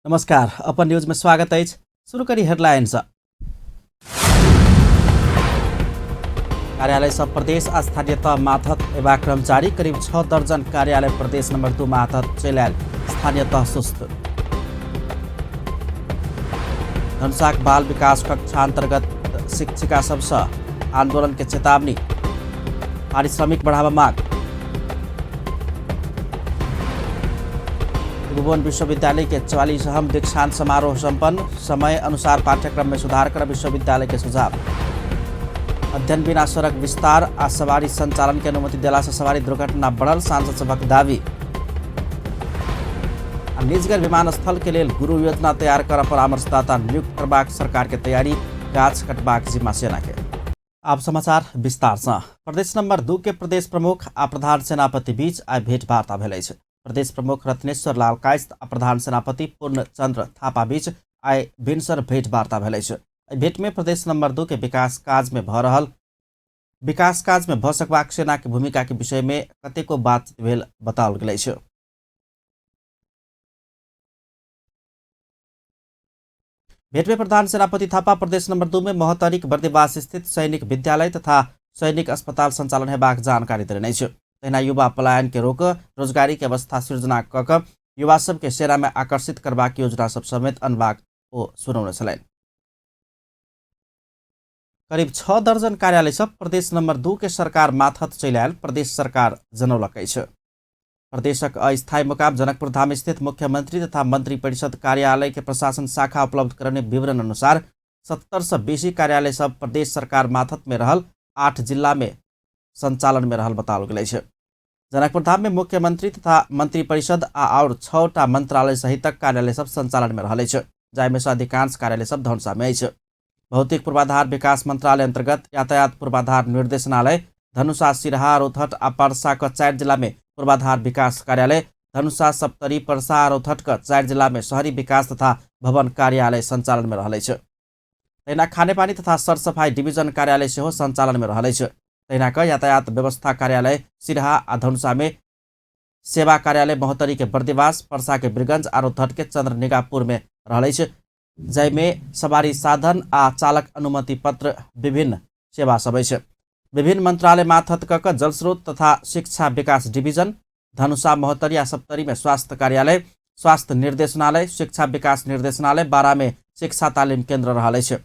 नमस्कार, अपन न्यूज में स्वागत अछि। शुरू करी हेडलाइंस। कार्यालय सब प्रदेश आ स्थानीय तह मातहत एबा कर्मचारी करीब 6 दर्जन कार्यालय प्रदेश नंबर 2 मातहत चलि आयल, स्थानीय तह सुस्त। धनुषाक बाल विकास कक्षा अंतर्गत शिक्षिका सबसँ आंदोलन के चेतावनी, पारिश्रमिक बढ़ावा मांग। त्रिभुवन विश्वविद्यालय के 44वां दीक्षांत समारोह संपन्न, समय अनुसार पाठ्यक्रम में सुधार कर विश्वविद्यालय के सुझाव। अध्ययन बिना सड़क विस्तार आ सवारी संचालन के अनुमति देला से सवारी दुर्घटना बढ़ल, सांसद सभक दावी। आ निजगढ़ विमानस्थल के लेल गुरु योजना तैयार कर परामर्शदाता नियुक्त करबाक सरकार के तैयारी, गाछ कटबाक जिम्मा सेना के। आब समाचार विस्तार से। प्रदेश नंबर 2 के प्रदेश प्रमुख आ प्रधान सेनापति बीच आइ भेंटवार्ता भेल अछि। प्रदेश प्रमुख रत्नेश्वर लाल कायस्थ आ प्रधान सेनापति पूर्ण चंद्र थापा बीच आइ भिनसर भेंटवार्ता भेल अछि। एहि भेंट में प्रदेश नंबर 2 के विकास काज में भऽ रहल विकास काज में भऽ सकबाक सेना के भूमिका के विषय में कतेको बातचीत भेल बताओल गेल अछि। भेंट में प्रधान सेनापति थापा प्रदेश नंबर 2 में महोत्तरीक बर्दिवास स्थित सैनिक विद्यालय तथा सैनिक अस्पताल संचालन हेबाक जानकारी देलनि अछि। तहिना युवा पलायन के रोक रोजगारी के अवस्था सृजना कऽ कऽ युवा सबके सेना में आकर्षित करबाक योजना सब समेत अनबाक ओ सुनौने छलनि। करीब 6 दर्जन कार्यालय सब प्रदेश नंबर 2 के सरकार मातहत चलि आयल प्रदेश सरकार जनौलक अछि। प्रदेशक अस्थायी मुकाम जनकपुर धाम स्थित मुख्यमंत्री तथा मंत्री परिषद कार्यालय के प्रशासन शाखा उपलब्ध करने विवरण अनुसार 70 से बेसी कार्यालय सब प्रदेश सरकार मातहत में रहल 8 जिला में संचालन में रहल बताओल गेल अछि। जनकपुर धाम में मुख्यमंत्री तथा मंत्री परिषद आ और 6टा मंत्रालय सहितक कार्यालय सब संचालन में रहल अछि, जाहिमे से अधिकांश कार्यालय सब धनुषा में अछि। भौतिक पूर्वाधार विकास मंत्रालय अंतर्गत यातायात पूर्वाधार निर्देशनालय धनुषा, सिरहा, रौतहट आ परसा के 4 जिला में पूर्वाधार विकास कार्यालय, धनुषा, सप्तरी, परसा आ रौतहट के 4 जिला में शहरी विकास तथा भवन कार्यालय संचालन में रहल अछि। तहिना खानेपानी तथा सरसफाई डिवीजन कार्यालय सेहो संचालन में रहल अछि। तहिना क यातायात व्यवस्था कार्यालय सिरहा आ धनुषा में, सेवा कार्यालय महोत्तरी के बर्दिवास, परसा के बीरगंज आ रौतहट के चंद्रनिगापुर में रहल अछि, जाहिमे सवारी साधन आ चालक अनुमति पत्र विभिन्न सेवा सब अछि। विभिन्न मंत्रालय मातहत क कऽ जलस्रोत तथा शिक्षा विकास डिवीजन धनुषा, महोत्तरी आ सप्तरी में स्वास्थ्य कार्यालय, स्वास्थ्य निर्देशनालय, शिक्षा विकास निर्देशनालय बारा में शिक्षा तालिम केंद्र रहल अछि।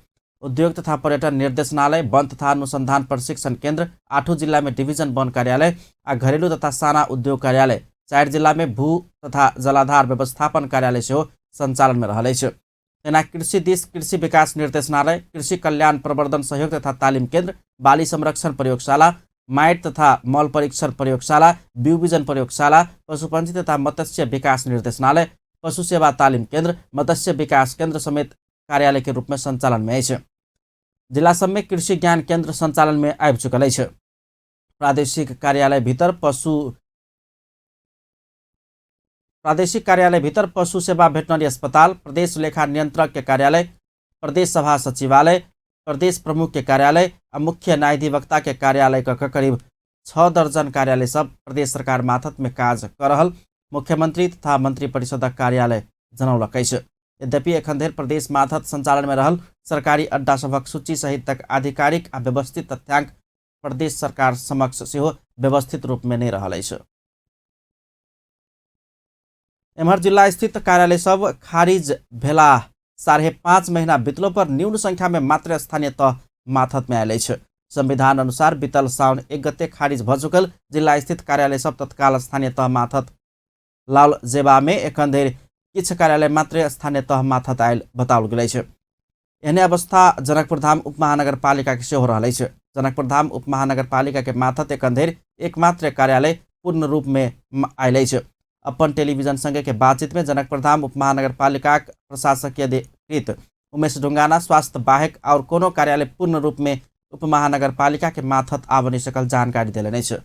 उद्योग तथा पर्यटन निर्देशनालय, वन तथा अनुसंधान प्रशिक्षण केंद्र 8 जिला में डिवीजन वन कार्यालय आ घरेलू तथा साना उद्योग कार्यालय 4 जिला में भू तथा जलाधार व्यवस्थापन कार्यालय सेहो संचालन में रहल अछि। तहिना कृषि दिस कृषि विकास निर्देशनालय, कृषि कल्याण प्रवर्धन सहयोग तथा तालिम केंद्र, बाली संरक्षण प्रयोगशाला, माइट तथा मल परीक्षण प्रयोगशाला, बीउ बीजन प्रयोगशाला, पशुपक्षी तथा मत्स्य विकास निर्देशनालय, पशु सेवा तालिम केंद्र, मत्स्य विकास केंद्र समेत कार्यालय के रूप में संचालन में अछि। जिला सब में कृषि ज्ञान केंद्र संचालन में आबि चुकल अछि। प्रादेशिक कार्यालय भीतर पशु प्रादेशिक कार्यालय भीतर पशु सेवा वेटनरी अस्पताल, प्रदेश लेखा नियंत्रक के कार्यालय, प्रदेश सभा सचिवालय, प्रदेश प्रमुख के कार्यालय आ मुख्य न्यायाधिवक्ता के कार्यालय क करीब 6 दर्जन कार्यालय सब प्रदेश सरकार मातहत में काज क रहल मुख्यमंत्री तथा मंत्री परिषदक कार्यालय जनौलक अछि। यद्यपि एखन धरि प्रदेश मातहत संचालन में रहल सरकारी अड्डा सभक सूची सहितक आधिकारिक आ व्यवस्थित तथ्यांक प्रदेश सरकार समक्ष सेहो व्यवस्थित रूप में नहि रहल अछि। एम्हर जिला स्थित कार्यालय सब खारिज भेला 5.5 महीना बितलो पर न्यून संख्या में मात्र स्थानीय तह मातहत में आयल अछि। संविधान अनुसार बीतल साउन 1 गते खारिज भ चुकल जिला स्थित कार्यालय सब तत्काल स्थानीय तह मातहत लाल जेबा में एखन धरि किछु कार्यालय मात्र स्थानीय तह मातहत आयल बताओल गेल अछि। एहने अवस्था जनकपुरधाम उपमहानगरपालिका के सेहो रहल अछि। जनकपुरधाम उपमहानगरपालिका के मातहत एखन धरि एकमात्र कार्यालय पूर्ण रूप में आयल अछि। अपन टेलीविजन संगे के बातचीत में जनकपुरधाम उपमहानगरपालिकाक प्रशासकीय अधिकृत उमेश ढुंगाना स्वास्थ्य बाहेक और कोनो कार्यालय पूर्ण रूप में उपमहानगरपालिका के मातहत आबि नहि सकल जानकारी देलनि अछि।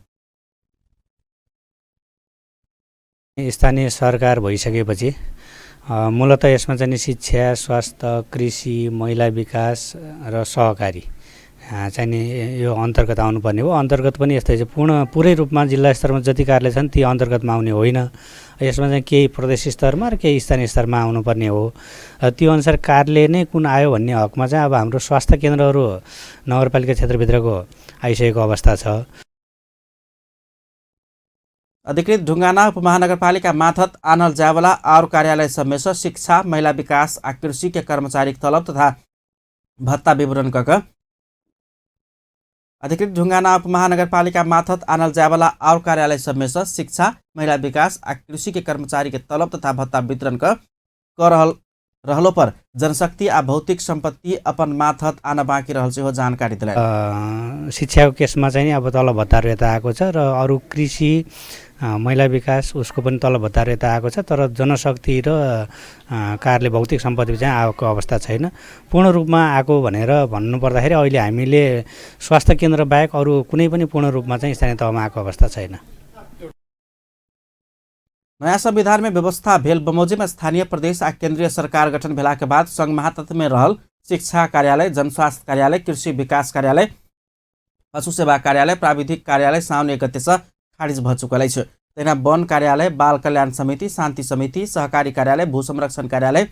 स्थानीय सरकार भइसकेपछि मूलत यसमा चाहिँ नि शिक्षा, स्वास्थ्य, कृषि, महिला विकास र सहकारी चाहिँ नि यो अन्तर्गत आउनुपर्ने हो। अन्तर्गत पनि यस्तै छ, पूर्ण पुरै रूपमा जिल्ला स्तरमा जति कार्यालय छन् ती अन्तर्गतमा आउने होइन। यसमा चाहिँ केही प्रदेश स्तरमा र केही स्थानीय स्तरमा आउनुपर्ने हो। त्यो अनुसार कार्यालय नै कुन आयो भन्ने हकमा चाहिँ अब हाम्रो स्वास्थ्य केन्द्रहरू नगरपालिका क्षेत्रभित्रको आइसकेको अवस्था छ। अधिकृत ढुङ्गाना उपमहानगरपालिका माथत आनल जावला और कार्यालय समेत शिक्षा, महिला विकास आ कृषि के कर्मचारी तलब तथा भत्ता विवरण कक अधिकृत ढुङ्गाना उपमहानगरपालिका माथत आनल जावला और कार्यालय समेत शिक्षा, महिला विकास आ कृषि के कर्मचारी के तलब तथा भत्ता वितरण क रहलो पर जनशक्ति आ भौतिक सम्पत्ति अपन माथत आन बाँकी रहल सेहो जानकारी दिलाए। शिक्षाको केसमा चाहिँ अब तलब भत्ताहरू यता आएको छ र अरू कृषि, महिला विकास उसको पनि तलब भत्ताहरू यता आएको छ, तर जनशक्ति र कार्यालय भौतिक सम्पत्ति चाहिँ आएको अवस्था छैन। पूर्ण रूपमा आएको भनेर भन्नुपर्दाखेरि अहिले हामीले स्वास्थ्य केन्द्र बाहेक अरू कुनै पनि पूर्ण रूपमा चाहिँ स्थानीय तहमा आएको अवस्था छैन। नयाँ संविधान में व्यवस्था भेल बमोजिम स्थानीय प्रदेश आ केंद्रीय सरकार गठन भेला के बाद संघ महातत्व में रहल शिक्षा कार्यालय, जनस्वास्थ्य कार्यालय, कृषि विकास कार्यालय, पशु सेवा कार्यालय, प्राविधिक कार्यालय साउन 1 गते से खारिज भ चुकल अछि। तहिना वन कार्यालय, बाल कल्याण समिति, शान्ति समिति, सहकारी कार्यालय, भू संरक्षण कार्यालय,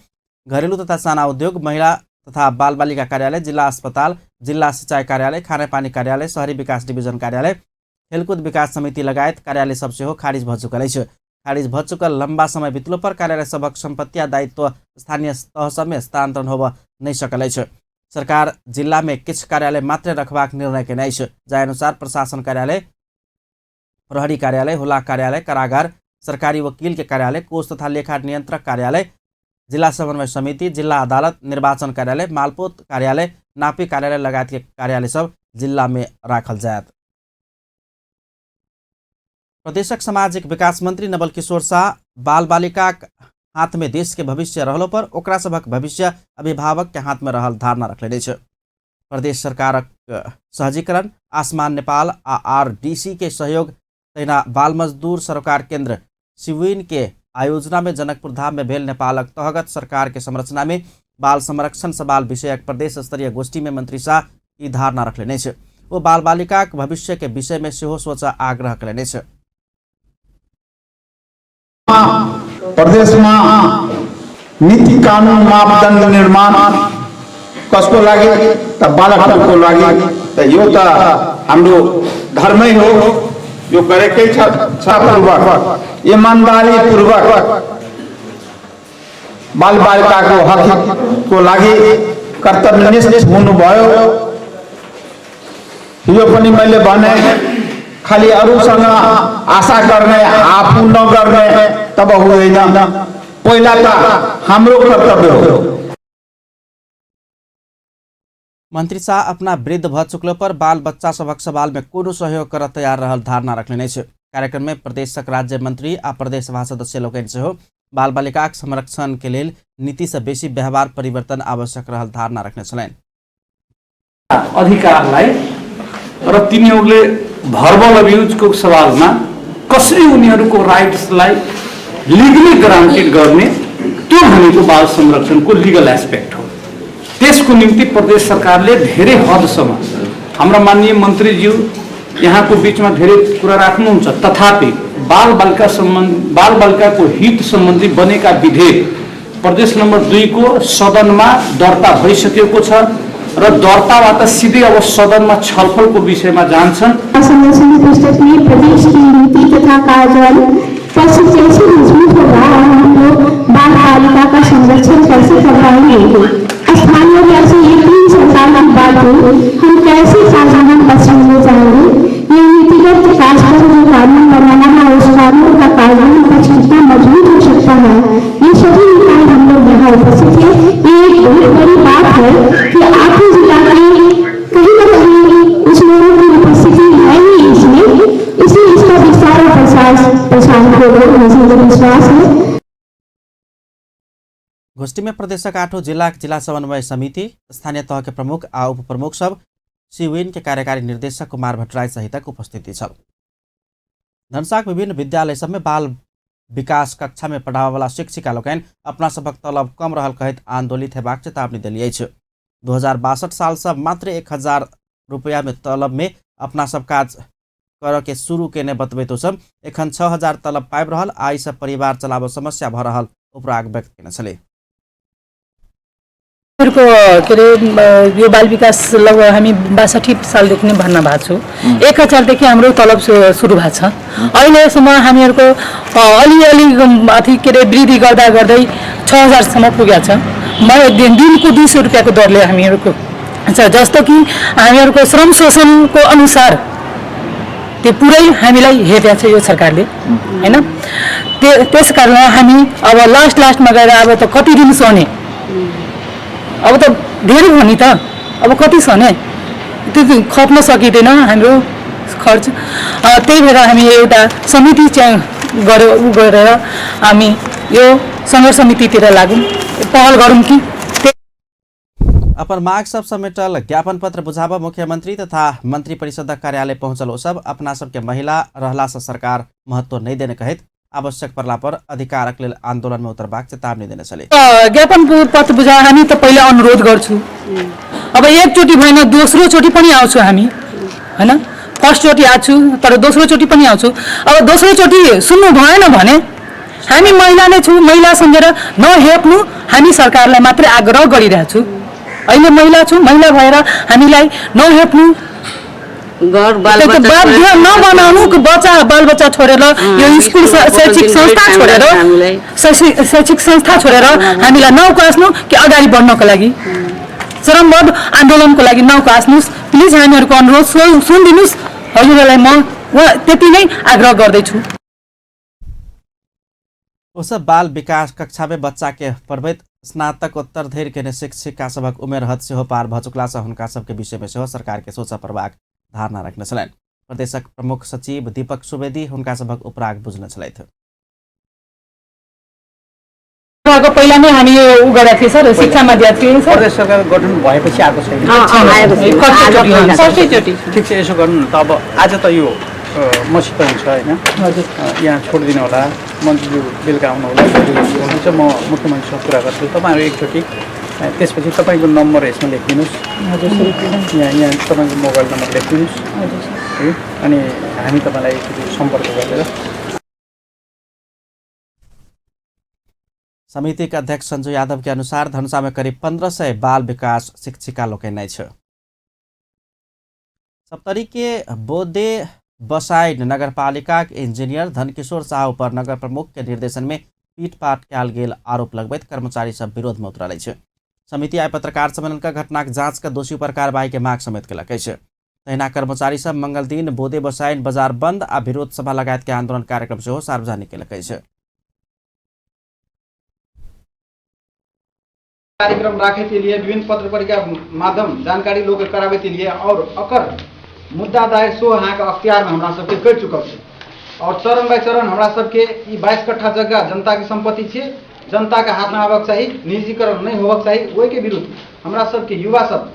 घरेलु तथा साना उद्योग, महिला तथा बाल बालिका कार्यालय, जिल्ला अस्पताल, जिल्ला सिंचाई कार्यालय, खानेपानी कार्यालय, शहरी विकास डिभिजन कार्यालय, खेलकुद विकास समिति लगायत कार्यालय सब सेहो खारिज भ चुकल अछि। खारिज भ चुकल लंबा समय बितलो पर कार्यालय सभक संपत्ति आ दायित्व स्थानीय तह सबमे स्थानांतरण होब नहि सकल अछि। सरकार जिला में किछु कार्यालय मात्र रखबाक निर्णय केने अछि, जाहि अनुसार प्रशासन कार्यालय, प्रहरी कार्यालय, हुला कार्यालय, कारागार, सरकारी वकील के कार्यालय, कोष तथा लेखा नियंत्रक कार्यालय, जिला समन्वय समिति, जिला अदालत, निर्वाचन कार्यालय, मालपोत कार्यालय, नापी कार्यालय लगायत के कार्यालय सब जिला में राखल जायत। प्रदेशक सामाजिक विकास मंत्री नवल किशोर शाह बाल बालिका हाथ में देश के भविष्य रहलो पर ओकरा सभक भविष्य अभिभावक के हाथ में रहल धारणा रखले अछि। प्रदेश सरकारक सहजीकरण, आसमान नेपाल आ आरडीसी के सहयोग तहिना बाल मजदूर सरोकार केंद्र सिविन के आयोजना में जनकपुर धाम में भेल नेपालक तहगत सरकार के संरचना में बाल संरक्षण सवाल विषयक प्रदेश स्तरीय गोष्ठी में मंत्री शाह ई धारणा रखलेने अछि। ओ बाल बालिकाक भविष्य के विषय में सेहो सोच आग्रह कयलनि अछि। प्रदेशमा नीति कानुन मापदण्ड निर्माण कसको लागि त बालकहरूको लागि, त यो त हाम्रो धर्मै हो, यो गरेकै छ। पूर्वक इमान्दारी पूर्वक बाल बालिकाको हकको लागि कर्तव्यनिष्ठ हुनुभयो। यो पनि मैले भने, खालि अरूसँग आशा गर्ने, आफू नगर्ने तब हुँदैन। पहिला त हाम्रो कर्तव्य हो। मंत्री शाह अपना वृद्ध भ चुकलो पर बाल बच्चा सभक सवाल में कोनो सहयोग कर तैयार रहल धारणा रखलनि अछि। कार्यक्रम में प्रदेशक राज्य मंत्री आ प्रदेश सभा सदस्य लोकनि सेहो बाल बालिकाक संरक्षण के लेल नीति से बेसी व्यवहार परिवर्तन आवश्यक रहल धारणा रखने छलनि। अधिकारलाई र तिनीहरूले भर्बल अब्युजको सवालमा कसरी उनीहरूको राइट्सलाई लिगली ग्रान्टेड गर्ने, त्यो भनेको बाल संरक्षणको लिगल एस्पेक्ट हो। त्यसको निम्ति प्रदेश सरकारले धेरै हदसम्म, हाम्रा माननीय मन्त्रीज्यू यहाँको बिचमा धेरै कुरा राख्नुहुन्छ, तथापि बाल बालिका सम्बन्ध, बाल बालिकाको हित सम्बन्धी बनेका विधेयक प्रदेश नम्बर 2 को सदनमा दर्ता भइसकेको छ र दर्ताबाट सिधै अब सदनमा छलफलको विषयमा जान्छन्। संरक्षण पुस्तक में प्रदेश की नीति तथा कार्यान्वयन कैसे मजबूत होगा और हम लोग बाल बालिका का संरक्षण कैसे कर पाएंगे, स्थानीय कैसे ये 3 सरकार की बात हो, हम कैसे कार्यान्वयन पक्ष में जाएंगे, ये नीतिगत कार्यक्रम जो कानून बनाना है उस कानून का कार्यान्वयन पक्ष कितना मजबूत हो सकता है, ये सभी निकाय हम लोग यहाँ उपस्थित है। ये एक बहुत बड़ी बात है कि आपके जिला के कहीं ना कहीं उस लोगों की उपस्थिति है ही इसमें, इसलिए इसका विस्तार और प्रसार होगा, मुझे विश्वास है। गोष्ठी में प्रदेशक 8 जिला जिला समन्वय समिति, स्थानीय तह के प्रमुख आ उप प्रमुख सब, सिविन के कार्यकारी निर्देशक कुमार भट्टराई सहितक उपस्थिति छल। धनसाक विभिन्न विद्यालय सब में बाल विकास कक्षा में पढ़ाबऽवला शिक्षिका लोकनि अपना सभक तलब कम रहल कहैत आंदोलित हेबाक चेतावनी देली अछि। 2062 साल से मात्र 1000 रुपया में तलब में अपना सब काज करऽ के शुरू केने बतबैत ओ सब एखन 6000 तलब पाबि रहल आ एहि सब परिवार चलाबऽ समस्या भऽ रहल उपराग व्यक्त केने छलै। को के अरे यो बाल विकास लगभग हामी 62 सालदेखि नै भर्ना भएको छु। 1000 देखि हाम्रो तलब सुरु भएको छ। अहिलेसम्म हामीहरूको अलिअलि अथी के अरे वृद्धि गर्दा गर्दै 6000 सम्म पुगेको छ। दिनको 200 रुपियाँको दरले हामीहरूको छ, जस्तो कि हामीहरूको श्रम शोषणको अनुसार त्यो पुरै हामीलाई हेपेको छ यो सरकारले, होइन? त्यस कारण हामी अब लास्ट लास्टमा गएर अब त कति दिन सहने, अब त धेरै भयो नि त, अब कति सहने, त्यो खप्न सकिँदैन हाम्रो खर्च। त्यही भएर हामी एउटा समिति चाहिँ गऱ्यो, उ गरेर हामी यो सङ्घर्ष समितितिर लागौँ, पहल गरौँ कि। अपन माग सब समेटल ज्ञापन पत्र बुझाब मुख्यमंत्री तथा मंत्री परिषदक कार्यालय पहुंचल ओ सब अपना सबके महिला रहला से सरकार महत्व नहीं देने कहैत आवश्यक पड़ला पर अधिकारक लेल आंदोलन में उतरबाक चेतावनी देने छलै। ज्ञापन पत्र बुझा हामी त पहिला अनुरोध गर्छु, अब एकचोटि भएन दोस्रोचोटि पनि आउँछु हामी, होइन? फर्स्टचोटि आएको छु तर दोस्रोचोटि पनि आउँछु। अब दोस्रोचोटि सुन्नु भएन भने हामी महिला नै छु, महिला सम्झेर नहेप्नु, हामी सरकारलाई मात्रै आग्रह गरिरहेको छु। अहिले महिला छु, महिला भएर हामीलाई नहेप्नु, घर बाल बाध्य नबनाउनु, बच्चा बालबच्चा छोडेर यो स्कुल शैक्षिक संस्था छोडेर, शैक्षिक संस्था छोडेर हामीलाई नउकास्नु कि अगाडि बढ्नको लागि चरमबद्ध आन्दोलनको लागि नउकास्नुहोस् प्लिज। हामीहरूको अनुरोध सुनिदिनुहोस्। हजुरहरूलाई म त्यति नै आग्रह गर्दैछु। ओसब बाल विकास कक्षा में बच्चा के पढ़बैत स्नातकोत्तर धरि केने शिक्षिका सभक उमेर हद सेहो पार भऽ चुकला सँ हुनका सबके विषय में सेहो सरकार के सोचऽ पड़बाक धारणा रखने छलनि। प्रदेशक प्रमुख सचिव दीपक सुवेदी हुनका सभक उपराग बुझने छलथि। पहिला नै हामी उ गरेका थियौँ सर, शिक्षामा दिएको थियौँ सर। प्रदेश सरकार गठन भएपछि आएको छैन। ठिक छ, यसो गर्नु न त। अब आज त यो मसित हुन्छ होइन, यहाँ छोडिदिनु होला, मन्त्रीज्यू बेलुका आउनु होला, हुनुहुन्छ, म मुख्यमन्त्रीसँग कुरा गर्छु। तपाईँहरू एकचोटि त्यसपछि तपाईँको नम्बर यसमा लेखिदिनुहोस्, यहाँ यहाँ तपाईँको मोबाइल नम्बर लेखिदिनुहोस् है, अनि हामी तपाईँलाई एकचोटि सम्पर्क गरेर। समिति के अध्यक्ष संजू यादव के अनुसार धनुषा में करीब 1500 बाल विकास शिक्षिका लोकनि अछि। सप्तरी के बोदे बसाइन नगरपालिका के इंजीनियर धनकिशोर साहु पर नगर प्रमुख के निर्देशन में पीटपाट कयल गेल आरोप लगबैत कर्मचारी सब विरोध में उतरल अछि। समिति आइ पत्रकार सम्मेलन के घटनाक जांच के दोषी पर कार्रवाई के मांग समेत केलक अछि। तहिना कर्मचारी सब मंगल दिन बोदे बसाइन बाजार बंद आ विरोध सभा लगायत के आंदोलन कार्यक्रम सेहो सार्वजनिक केलक अछि। कार्यक्रम राखे के लिए विभिन्न पत्र पत्रिका माध्यम जानकारी लोग करावे के लिए और अकर मुद्दा दायर सो अहाँ के अख्तियार में हमरा सबके कर चुकल छै और चरण बाय चरण हमरा सबके ई 22 कट्ठा जगह जनता के संपत्ति छै, जनता के हाथ में आबक चाही, निजीकरण नहीं होबक चाही। ओहि के विरुद्ध हमरा सबके युवा सब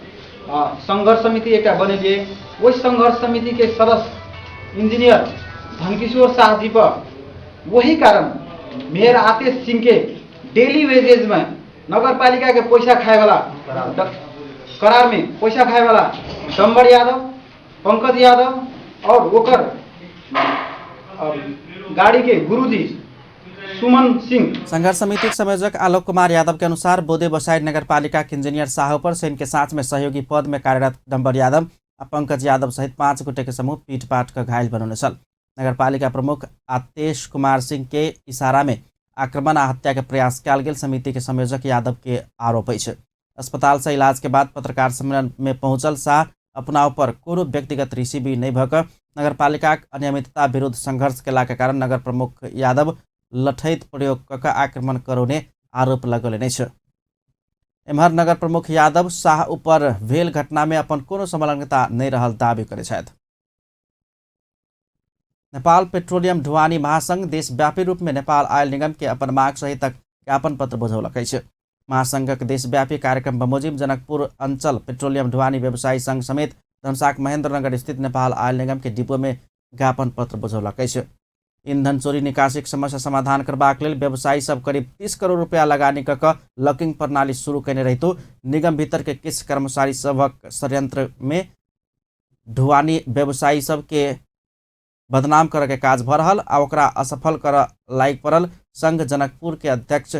संघर्ष समिति एकटा बनेलिए। ओहि संघर्ष समिति के सदस्य इंजीनियर धनकिशोर शाह जी पर वही कारण मेयर आतेश सिंह के डेली वेजेज में नगरपालिका के पैसा खाए वाला करार में पैसा खाए वाला डम्बर यादव, पंकज यादव और ओकर गाड़ी के गुरुजी सुमन सिंह। संघर्ष समिति संयोजक आलोक कुमार यादव के अनुसार बोदे बसाई नगरपालिका के इंजीनियर साहू पर सैन के साथ में सहयोगी पद में कार्यरत डम्बर यादव आ पंकज यादव सहित 5 गोटे के समूह पीटपाट कर घायल बनौने छल। नगरपालिका प्रमुख आतेश कुमार सिंह के इशारा में आक्रमण आ हत्या के प्रयास कयल गेल समिति के संयोजक यादव के आरोप अछि। अस्पताल से इलाज के बाद पत्रकार सम्मेलन में पहुंचल शाह अपना ऊपर कोनो व्यक्तिगत रिसीवी नहीं भऽ कऽ नगरपालिकाक अनियमितता विरुद्ध संघर्ष केला के कारण नगर प्रमुख यादव लठैत प्रयोग कऽ कऽ आक्रमण करौने आरोप लगौलनि अछि। एम्हर नगर प्रमुख यादव शाह ऊपर भेल घटना में अपन कोनो संलग्नता नहीं रहल दावी करै छथि। नेपाल पेट्रोलियम ढुवानी महासंघ देशव्यापी रूप में नेपाल आयल निगम के अपन माग सहितक ज्ञापन पत्र बुझौलक अछि। महासंघक देशव्यापी कार्यक्रम बमोजिम जनकपुर अंचल पेट्रोलियम ढुवानी व्यवसायी संघ समेत धनुषाक महेन्द्रनगर स्थित नेपाल आयल निगम के डिपो में ज्ञापन पत्र बुझौलक अछि। ईंधन चोरी निकासीक समस्या समाधान करबाक लेल व्यवसायी सब करीब 30 करोड़ रुपया लगानी कऽ कऽ लॉकिंग प्रणाली शुरू कयने रहितो निगम भीतर के किछु कर्मचारी सभक षड्यंत्र में ढुआनी व्यवसायी सबके बदनाम करऽ के काज भऽ रहल आ ओकरा असफल करऽ लागि पड़ल संघ जनकपुर के अध्यक्ष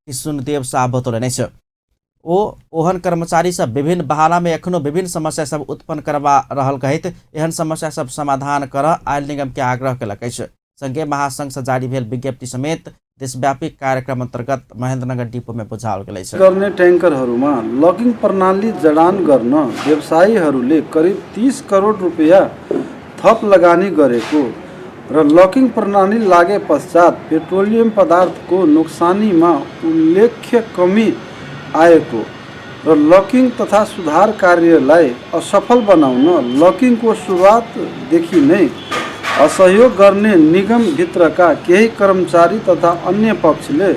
किशुनदेव शाह बतौलनि अछि। ओ ओहन कर्मचारी सब विभिन्न बहाना में एखनो विभिन्न समस्या सब उत्पन्न करबा रहल कहैत एहन समस्या सब समाधान करऽ आयल निगम के आग्रह केलक अछि। संगे महासंघ से जारी भेल विज्ञप्ति समेत देशव्यापी कार्यक्रम अंतर्गत महेंद्रनगर डिपो में बुझाओल गेल अछि। गर्ने ट्याङ्करहरूमा लगिङ प्रणाली जडान गर्न व्यवसायीहरूले करिब 30 करोड रुपियाँ थप लगानी गरेको र लकिङ प्रणाली लागे पश्चात पेट्रोलियम पदार्थको नोक्सानीमा उल्लेख्य कमी आएको र लकिङ तथा सुधार कार्यलाई असफल बनाउन लकिङको सुरुवातदेखि नै असहयोग गर्ने निगमभित्रका केही कर्मचारी तथा अन्य पक्षले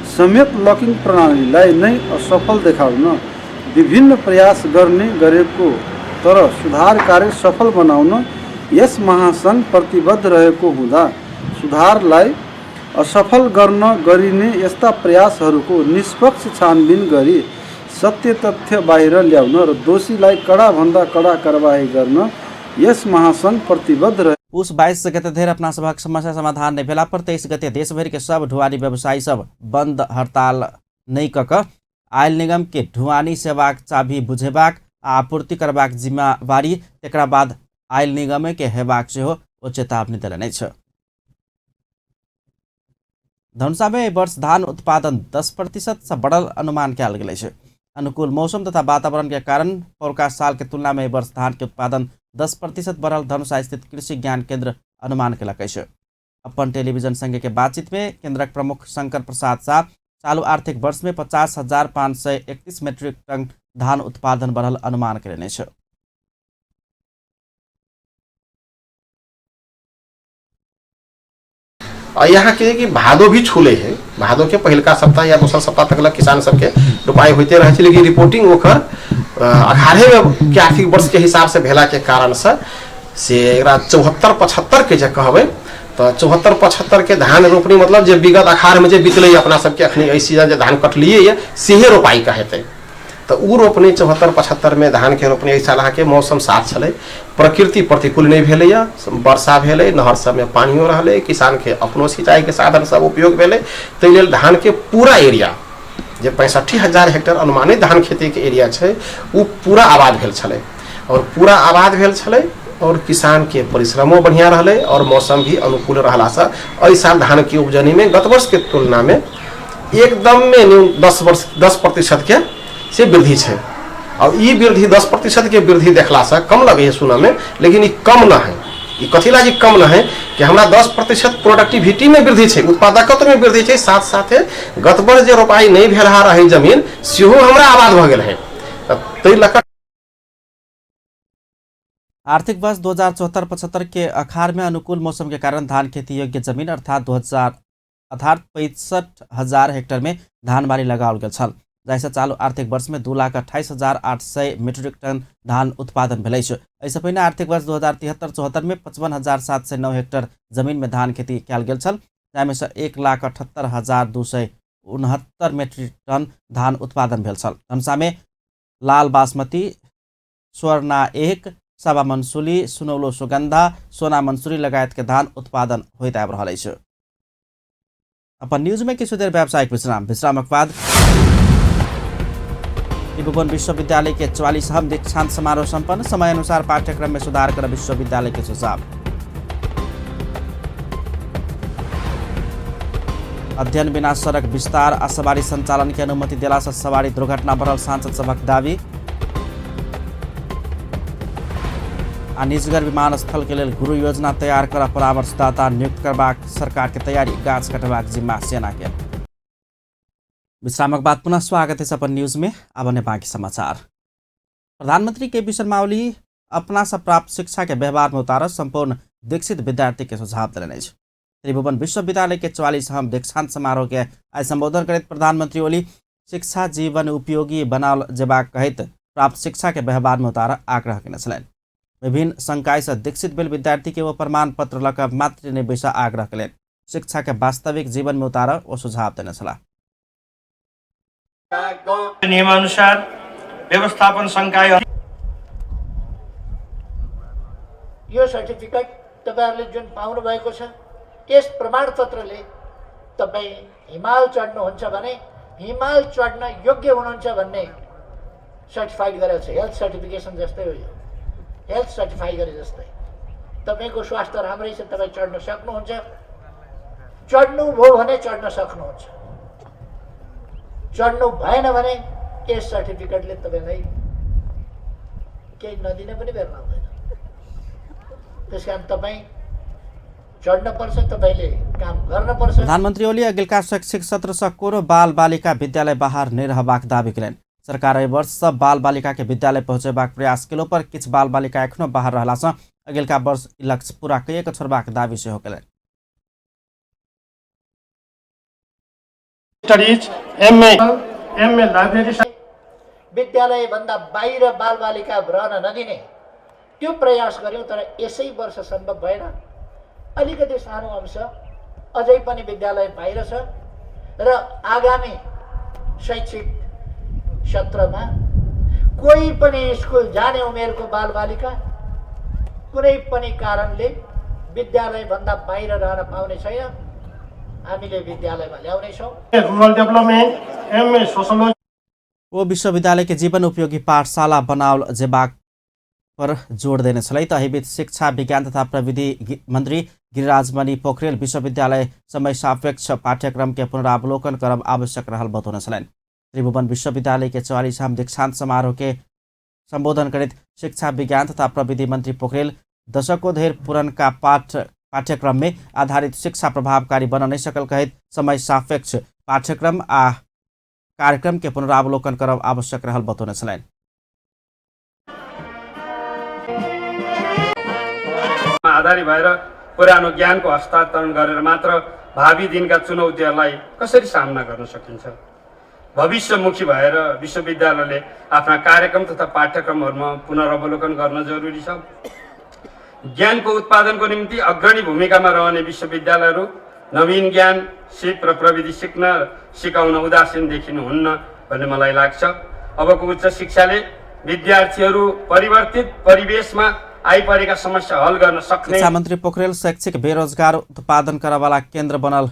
समेत लकिङ प्रणालीलाई नै असफल देखाउन विभिन्न प्रयास गर्ने गरेको तर सुधार कार्य सफल बनाउन यस महासङ्घ प्रतिबद्ध रहेको हुँदा सुधारलाई असफल गर्न गरिने यस्ता प्रयासहरूको निष्पक्ष छानबिन गरी सत्य तथ्य बाहिर ल्याउन र दोषीलाई कडाभन्दा कडा कारबाही गर्न यस महासङ्घ प्रतिबद्ध रहे। पुस 22 गते धरि अपना सभक समस्या समाधान नहि भेला पर 23 गते देशभरि के सब ढुआनी व्यवसायी सब बंद हड़ताल नहि कऽ कऽ आयल निगम के ढुआनी सेवाक चाभी बुझेबाक आ आपूर्ति करबाक जिम्मेवारी तकरा बाद आयल निगमे के हेबाक सेहो ओ चेतावनी देलनि अछि। धनुषा में एहि वर्ष धान उत्पादन 10% से बढ़ल अनुमान कयल गेल अछि। अनुकूल मौसम तथा वातावरण के कारण पौरका साल के तुलना में एहि वर्ष धान के उत्पादन 10% बढ़ल धनुषा स्थित कृषि ज्ञान केंद्र अनुमान केलक अछि। अपन टेलीविजन संगे के बातचीत में केंद्रक प्रमुख शंकर प्रसाद शाह चालू आर्थिक वर्ष में 50,531 मेट्रिक टन धान उत्पादन बढ़ल अनुमान कयलनि अछि। और यहाँ के कि भादो भी छूले है, भादो के पहिलका सप्ताह या दोसर सप्ताह तक लग किसान सबके रोपाई होते रहे छै, लेकिन रिपोर्टिंग ओकर अखाड़े में के आर्थिक वर्ष के हिसाब से भेला के कारण से एकरा 74-75 के जे कहबै तऽ 74-75 के धान रोपनी मतलब जे विगत अखाड़ में जे बीतलै अपना सबके अखनी एहि सीजन जे धान कटलियै ये सेहे रोपाई कहेतै। तऽ उ रोपनी 74-75 में धान के रोपनी एहि साल अहाँके मौसम साथ छलै, प्रकृति प्रतिकूल नहि भेलैए, वर्षा भेलै, नहर सबमे पानियो रहलै, किसान के अपनो सिंचाई के साधन सब उपयोग भेलै, ताहि लेल धान के पूरा एरिया जे 65,000 हेक्टेयर अनुमानित धान खेती के एरिया छै उ पूरा आबाद भेल छलै और पूरा आबाद भेल छलै और किसान के परिश्रमो बढ़िया रहलै और मौसम भी अनुकूल रहलासँ एहि साल धान के उपजनी में गत वर्ष के तुलना में एकदम में न्यून 10% के से वृद्धि छै। और ई वृद्धि 10% के वृद्धि देखलासँ कम लगैए सुनऽमे, लेकिन ई कम न है। ई कथी लागी कम न है कि हमरा 10% प्रोडक्टिविटी में वृद्धि छै, उत्पादकत्व में वृद्धि छै, साथ साथे गत वर्ष जे रोपाई नहि भेल रहै जमीन सेहो हमरा आबाद भऽ गेल है। ताहि लऽ कऽ आर्थिक वर्ष 2074-75 के अखाड़ में अनुकूल मौसम के कारण धान खेती योग्य जमीन अर्थात 65,000 हेक्टेयर में धान बाली लगाओल गेल छल, जाहिसँ चालू आर्थिक वर्ष में 2,28,800 मीट्रिक टन धान उत्पादन भेल अछि। एहिसँ पहिने आर्थिक वर्ष 2073-74 में 55,709 हेक्टेयर जमीन में धान खेती कयल गेल छल, जाहिमे सँ 1,78,269 मीट्रिक टन धान उत्पादन भेल छल। धनुषा में लाल बासमती, स्वर्णा 1, साबा मंसूली, सुनौलो सुगंधा, सोना मंसूरी लगायत के धान उत्पादन होइत आबि रहल अछि। अपन न्यूज में किछु देर व्यावसायिक विश्राम, विश्रामक बाद त्रिभुवन विश्वविद्यालय के 44वां दीक्षांत समारोह संपन्न, समय अनुसार पाठ्यक्रम में सुधार कर विश्वविद्यालय के सुझाव। अध्ययन बिना सड़क विस्तार आ सवारी संचालन के अनुमति देला से सवारी दुर्घटना बढ़ल सांसद सभक दावी। आ निजगर विमानस्थल के लेल गुरु योजना तैयार कर परामर्शदाता नियुक्त करबाक सरकार के तैयारी, गाछ कटबाक जिम्मा सेना के। विश्रामक बाद पुनः स्वागत है अपन न्यूज में। अब ने बाकी समाचार। प्रधानमंत्री के पी शर्मा ओली अपना से प्राप्त शिक्षा के व्यवहार में उतारत संपूर्ण दीक्षित विद्यार्थी के सुझाव देलनि अछि। त्रिभुवन विश्वविद्यालय के 44वां दीक्षांत समारोह के आइ संबोधन करैत प्रधानमंत्री ओली शिक्षा जीवन उपयोगी बनाओल जेबाक कहैत प्राप्त शिक्षा के व्यवहार में उतारऽ आग्रह केने छलनि। विभिन्न संकाय से दीक्षित भेल विद्यार्थी के वो प्रमाण पत्र लऽ कऽ मात्र नहि बैसऽ आग्रह केलनि। शिक्षा के वास्तविक जीवन में उतारऽ ओ सुझाव देने छलाह। नियमानुसार व्यवस्थापन संकाय यो सर्टिफिकेट तपाईहरुले जुन पाउनु भएको छ, यस प्रमाणपत्रले तपाई हिमाल चढ्नुहुन्छ भने हिमाल चढ्न योग्य हुनुहुन्छ भन्ने सर्टिफाइड गरेको छ। हेल्थ सर्टिफिकेसन जस्तै हो यो, हेल्थ सर्टिफाई गरे जस्तै। तपाईको स्वास्थ्य राम्रै छ, तपाई चढ्न सक्नुहुन्छ, चढ्नु भयो भने चढ्न सक्नुहुन्छ, चढ्नु भएन भने यस सर्टिफिकेटले तपाईलाई केही नदिने पनि बेर्न हुँदैन। त्यसकारण तपाई चढ्न पर्छ, तपाईले काम गर्न पर्छ। प्रधानमन्त्री ओली अगिलका शैक्षिक सत्र सँ कोनो बाल बालिका विद्यालय बाहर नहि रहबाक दावी केलनि। सरकार एहि वर्ष सब बाल बालिका के विद्यालय पहुँचेबाक प्रयास केलो पर किछु बाल बालिका एखनो बाहर रहला सँ अगिलका वर्ष ई लक्ष्य पूरा कइए कऽ छोड़बाक दावी सेहो केलनि। स्टडीज एमए एमए लाइब्रेरी विद्यालय भन्दा बाहिर बाल बालिका रहन नदिने त्यो प्रयास गर्यौं, तर यसै वर्ष सम्भव भएन। अलिकति सानो अंश अझै पनि विद्यालय बाहिर छ र आगामी शैक्षिक सत्रमा कोही पनि स्कुल जाने उमेरको बालबालिका कुनै पनि कारणले विद्यालय भन्दा बाहिर रहन पाउने छैन। हामीले विद्यालयमा ल्याउने छौं। रुरल डेभलपमेन्ट एमए सोशल ओ विश्वविद्यालय के जीवन उपयोगी पाठशाला बनाओल जेबाक पर जोड़ देने छलै। त एहिबीच शिक्षा विज्ञान तथा प्रविधि मंत्री गिरिराजमणि पोखरेल विश्वविद्यालय समय सापेक्ष पाठ्यक्रम के पुनरावलोकन करब आवश्यक रहल बतौने छलनि। त्रिभुवन विश्वविद्यालय के 44वां दीक्षांत समारोह के संबोधन करैत शिक्षा विज्ञान तथा प्रविधि मंत्री पोखरेल दशकों धरि पुरनका पाठ्यक्रम में आधारित शिक्षा प्रभावकारी बन नहीं सकल कहैत समय सापेक्ष पाठ्यक्रम आ कार्यक्रम के पुनरावलोकन करब आवश्यक रहल बतौने छलनि। आधारित भएर पुरानो ज्ञानको हस्तान्तरण गरेर मात्र भावी दिनका चुनौतीहरूलाई कसरी सामना गर्न सकिन्छ? भविष्यमुखी भएर विश्वविद्यालयले आफ्ना कार्यक्रम तथा पाठ्यक्रमहरूमा पुनरावलोकन गर्न जरुरी छ। ज्ञानको उत्पादनको निम्ति अग्रणी भूमिकामा रहने विश्वविद्यालयहरू नवीन ज्ञान, सिप र प्रविधि सिक्न सिकाउन उदासीन देखिनुहुन्न भन्ने मलाई लाग्छ। अबको उच्च शिक्षाले विद्यार्थीहरू परिवर्तित परिवेशमा आइपरेका समस्या हल गर्न सक्ने। शिक्षा मन्त्री पोखरेल शैक्षिक बेरोजगार उत्पादन करवाला केन्द्र बनल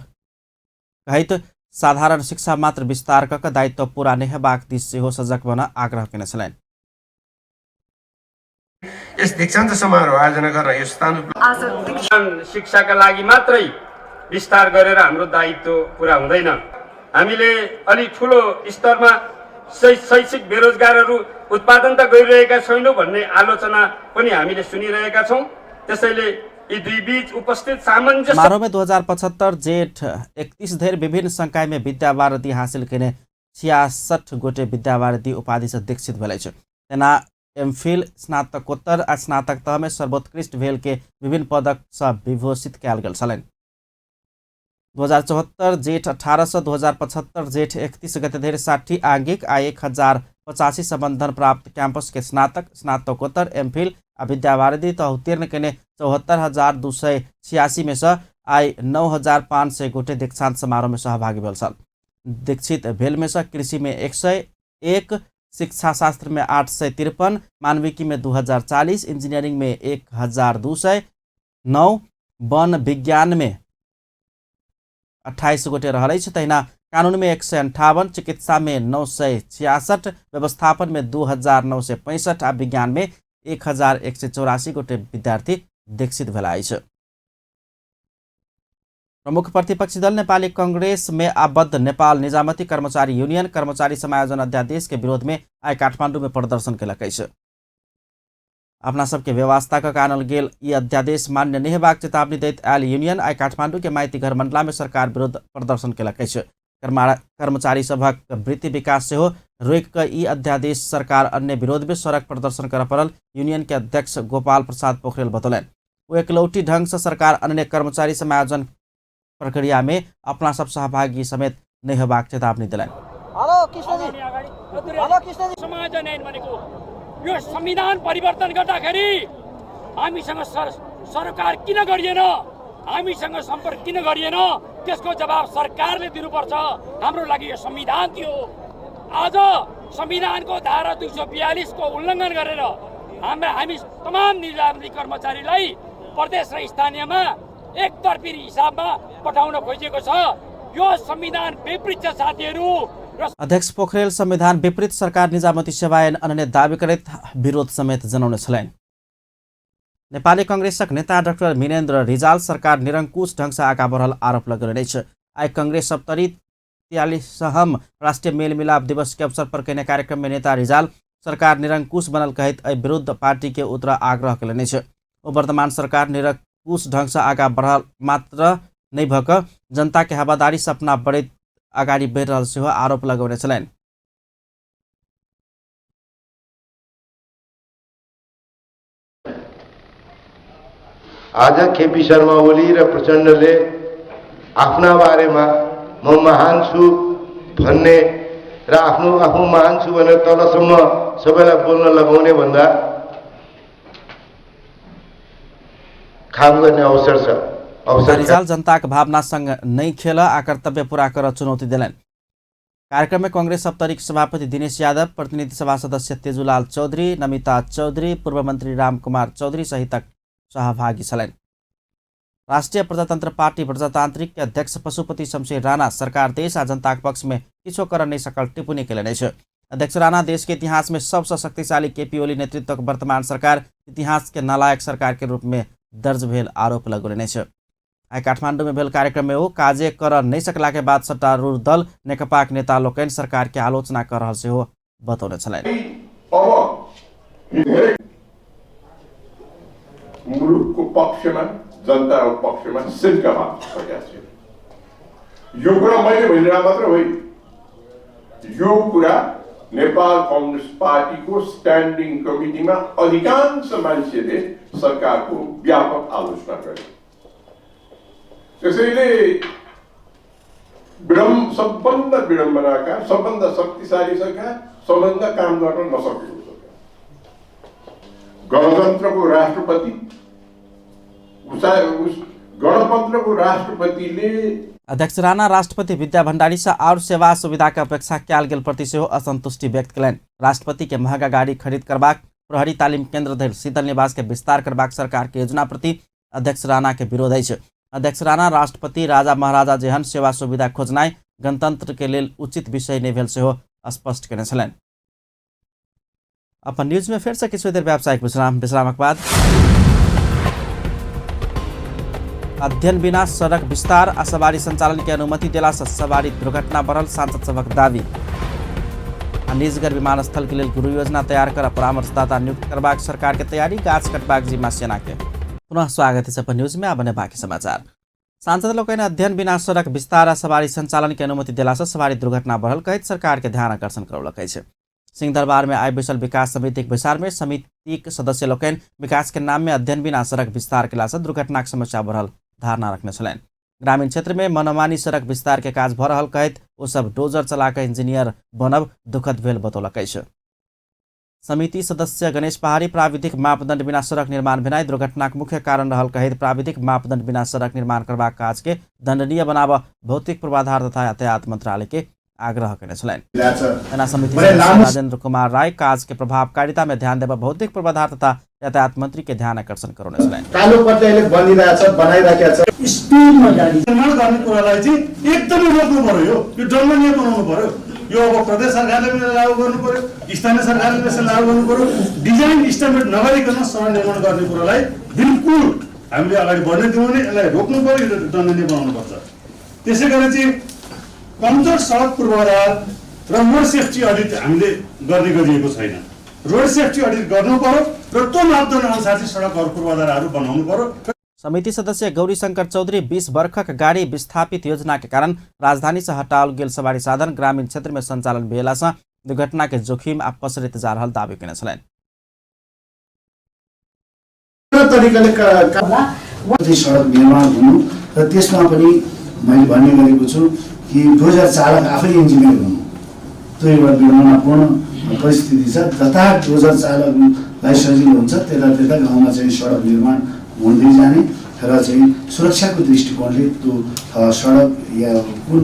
कहैत साधारण शिक्षा मात्र विस्तार कऽ दायित्व पूरा नहि हेबाक दिस सेहो सजग बन आग्रह केने छलनि। यस दीक्षान्त समारोह आयोजना गर्न यो स्थान शिक्षाका लागि मात्रै विस्तार गरेर हाम्रो दायित्व पूरा हुँदैन। हामीले अलि ठुलो स्तरमा शैक्षिक बेरोजगारहरू उत्पादन त गरिरहेका छैनौँ भन्ने आलोचना पनि हामीले सुनिरहेका छौँ। त्यसैले यी दुई बीच उपस्थित सामञ्जस्य समारोह में 2075 जेठ 31 धरि विभिन्न संकाय में विद्यावारिधि हासिल केने 66 गोटे विद्यावारिधि उपाधि से दीक्षित भेल अछि। तेना एमफिल, स्नातकोत्तर आ स्नातक तह में सर्वोत्कृष्ट भेल के विभिन्न पदक से विभूषित कयल गेल छलनि। 2074 जेठ 18 से 2075 जेठ 31 गते धरि 60 आंगिक आ 1085 संबंधन प्राप्त कैंपस के स्नातक, स्नातकोत्तर, एमफिल आ विद्यावारिधि तह उत्तीर्ण केने 74,286 में से आइ 9,500 गोटे दीक्षांत समारोह में सहभागी भेल छल। दीक्षित भेल में से कृषि में 101, शिक्षा शास्त्र में 853, मानविकी में 2040, इंजीनियरिंग में 1209, वन विज्ञान में 28 गोटे रहल अछि। तहिना कानून में 158, चिकित्सा में 966, व्यवस्थापन में 2965 आ विज्ञान में 1184 गोटे विद्यार्थी दीक्षित भेला अछि। प्रमुख प्रतिपक्षी दल नेपाली कांग्रेस में आबद्ध नेपाल निजामती कर्मचारी यूनियन कर्मचारी समायोजन अध्यादेश के विरोध में आइ काठमांडू में प्रदर्शन केलक अछि। अपना सबके व्यवस्था कऽ आनल गेल ई अध्यादेश मान्य नहि हेबाक चेतावनी दैत आयल यूनियन आइ काठमांडू के माइती घर मंडला में सरकार विरुद्ध प्रदर्शन केलक अछि। कर्मचारी सभक वृत्ति विकास सेहो रोकि कऽ ई अध्यादेश सरकार अन्य विरोध में सड़क प्रदर्शन करऽ पड़ल यूनियन के अध्यक्ष गोपाल प्रसाद पोखरेल बतौलनि। ओ एकलौटी ढंग से सरकार अन्य कर्मचारी समायोजन प्रक्रिया में अपना सब सहभागी समेत नहि हेबाक चेतावनी देलनि। समायोजन ऐन भनेको यो संविधान परिवर्तन गर्दाखेरि हामीसँग सरकार किन गरिएन, हामीसँग सम्पर्क किन गरिएन, त्यसको जवाब सरकारले दिनुपर्छ। हाम्रो लागि यो संविधान थियो। आज संविधानको धारा 242 को उल्लङ्घन गरेर हामी तमाम निजामती कर्मचारीलाई प्रदेश र स्थानीयमा एकतर्फी हिसाबमा पठाउन खोजिएको छ। यो संविधान विपरीत छ साथीहरू। अध्यक्ष पोखरेल संविधान विपरीत सरकार निजामती सेवा ऐन अनने दावी करैत विरोध समेत जनौने छलनि। नेपाली कांग्रेसक नेता डाक्टर मिनेन्द्र रिजाल सरकार निरंकुश ढंग से आगा बढ़ल आरोप लगौलनि अछि। आइ कांग्रेस सप्तरी 43हम राष्ट्रिय मेलमिलाप दिवस के अवसर पर कयने कार्यक्रम में नेता रिजाल सरकार निरंकुश बनल कहैत एहि विरुद्ध पार्टी के उतर आग्रह कयलनि अछि। ओ वर्तमान सरकार निरंकुश ढंग से आगा बढ़ल मात्र नहि भऽ कऽ जनता के हवादारी सपना बढ़ैत अगाडि बढ़ि रहल सेहो आरोप लगौने छलनि। आज केपी शर्मा ओली र प्रचण्डले आफ्ना बारेमा म महान छु भन्ने र आफ्नो आफू महान छु भनेर तलसम्म सबैलाई बोल्न लगाउने भन्दा काम गर्ने अवसर छ। अवसर रिजाल जनताक भावनासँग नहि खेल आ कर्तव्य पूरा कर चुनौती देलनि। कार्यक्रम में कांग्रेस सप्तरीक सभापति दिनेश यादव, प्रतिनिधि सभा सदस्य तेजुलाल चौधरी, नमिता चौधरी, पूर्व मंत्री रामकुमार चौधरी सहितक सहभागी छलनि। राष्ट्रिय प्रजातंत्र पार्टी प्रजातांत्रिक के अध्यक्ष पशुपति शमशेर राणा सरकार देश आ जनताक पक्ष में किछो कर नहि सकल टिप्पणी कयलनि अछि। अध्यक्ष राणा देश के इतिहास में सबसँ शक्तिशाली केपी ओली नेतृत्वक वर्तमान सरकार इतिहास के नालायक सरकार के रूप में दर्ज भेल आरोप लगौलनि अछि। आइ काठमांडू में भेल कार्यक्रम में ओ काजे कर नहि सकला के बाद सत्तारूढ़ दल नेकपाक नेता लोकनि सरकार के आलोचना कर रहल सेहो बतौने छलनि। मुलुकको पक्षमा, जनताको पक्षमा सिन्का मार्न सकेका छैन। यो कुरा मैले भनिरहेको मात्र होइन, यो कुरा नेपाल कम्युनिस्ट पार्टीको स्ट्यान्डिङ कमिटीमा अधिकांश मान्छेले सरकारको व्यापक आलोचना गरे। त्यसैले सबभन्दा विडम्बनाका, सबभन्दा शक्तिशाली सरकार, सबभन्दा काम गर्न नसकेको सरकार, गणतन्त्रको राष्ट्रपति, गणतन्त्रको राष्ट्रपतिले। अध्यक्ष राणा राष्ट्रपति विद्या भण्डारी से और सेवा सुविधा के अपेक्षा कयल गेल प्रति सेहो असंतुष्टि व्यक्त कयलनि। राष्ट्रपति के महंगा गाड़ी खरीद करबाक, प्रहरी तालीम केंद्र धरि शीतल निवास के विस्तार करबाक सरकार के योजना प्रति अध्यक्ष राणा के विरोध अछि। अध्यक्ष राणा राष्ट्रपति राजा महाराजा जेहन सेवा सुविधा खोजनाइ गणतंत्र के लेल उचित विषय नहि भेल सेहो स्पष्ट कयने छलनि। अपन न्यूज में फेर से किछु देर व्यावसायिक विश्राम, विश्रामक बाद अध्ययन बिना सड़क विस्तार आ सवारी संचालन के अनुमति देला से सवारी दुर्घटना बढ़ल सांसद सभक दावी। आ निजगढ़ विमानस्थल के लेल गुरु योजना तैयार कर परामर्शदाता नियुक्त करबाक सरकार के तैयारी, गाछ कटबाक जिम्मा सेना के। पुनः स्वागत है अपन न्यूज में। आब बाकी समाचार। सांसद लोकनि अध्ययन बिना सड़क विस्तार आ सवारी संचालन के अनुमति देला से सवारी दुर्घटना बढ़ल कहैत सरकार के ध्यान आकर्षण करौलक अछि। सिंहदरबार में आइ बैसल विकास समितिक बैसार में समितिक सदस्य लोकनि विकास के नाम में अध्ययन बिना सड़क विस्तार केला से दुर्घटनाक समस्या बढ़ल धारणा रखने छलनि। ग्रामीण क्षेत्र में मनमानी सड़क विस्तार के काज भऽ रहल कहैत ओ सब डोजर चला कऽ इंजीनियर बनब दुखद भेल बतौलक अछि। समिति सदस्य गणेश पहाड़ी प्राविधिक मापदंड बिना सड़क निर्माण भेनाइ दुर्घटनाक मुख्य कारण रहल कहैत प्राविधिक मापदंड बिना सड़क निर्माण करबाक काज के दंडनीय बनाबऽ भौतिक पूर्वाधार तथा यातायात मंत्रालय के आग्रह कयने छलनि। एना समिति सदस्य राजेंद्र कुमार राय काज के प्रभावकारिता में ध्यान देबऽ भौतिक पूर्वाधार तथा यातायात मंत्री के ध्यान आकर्षण करौने छलनि। कालो पट्याइले बनिरहेछ, बनाइराखेको छ। स्पिडमा गाडी निर्माण गर्ने कुरालाई चाहिँ एकदमै रोक्नु पर्यो, यो दण्डनीय बनाउनु पर्यो। यो अब प्रदेश सरकारले पनि लागू गर्नु पर्यो, स्थानीय सरकारले पनि लागू गर्नु पर्यो। डिजाइन स्ट्यान्डर्ड नगरिकन सडक निर्माण गर्ने कुरालाई बिल्कुल हामीले अगाडि बढ्न दिउँ भने यसलाई रोक्नु पर्यो, यो दण्डनीय बनाउनु पर्छ। त्यसै गरी चाहिँ कमजोर सडक पूर्वाधार र रोड सेफ्टी अडिट हामीले गर्ने गरिएको छैन। रोड सेफ्टी अडिट गर्नु पर्यो र त्यो मापदण्ड अनुसार चाहिँ सडकहरू पूर्वाधारहरू बनाउनु पर्यो। समिति सदस्य गौरीशंकर चौधरी 20 वर्षक गाड़ी विस्थापित योजना के कारण राजधानी से हटाओल गेल सवारी साधन ग्रामीण क्षेत्र में संचालन भेला से दुर्घटना के जोखिम आ पसरैत जा रहल दावी कयने छलनि। तरिकाले सडक निर्माण हुनु र त्यसमा पनि मैले भन्ने गरेको छु कि डोजर चालक आफै इन्जिनियर हुनु त्यो एउटा विडम्बनापूर्ण परिस्थिति छ। जता डोजर चालकलाई सजिलो हुन्छ त्यता त्यता गाउँमा चाहिँ सडक निर्माण हुँदै जाने र चाहिँ सुरक्षाको दृष्टिकोणले त्यो सडक या कुन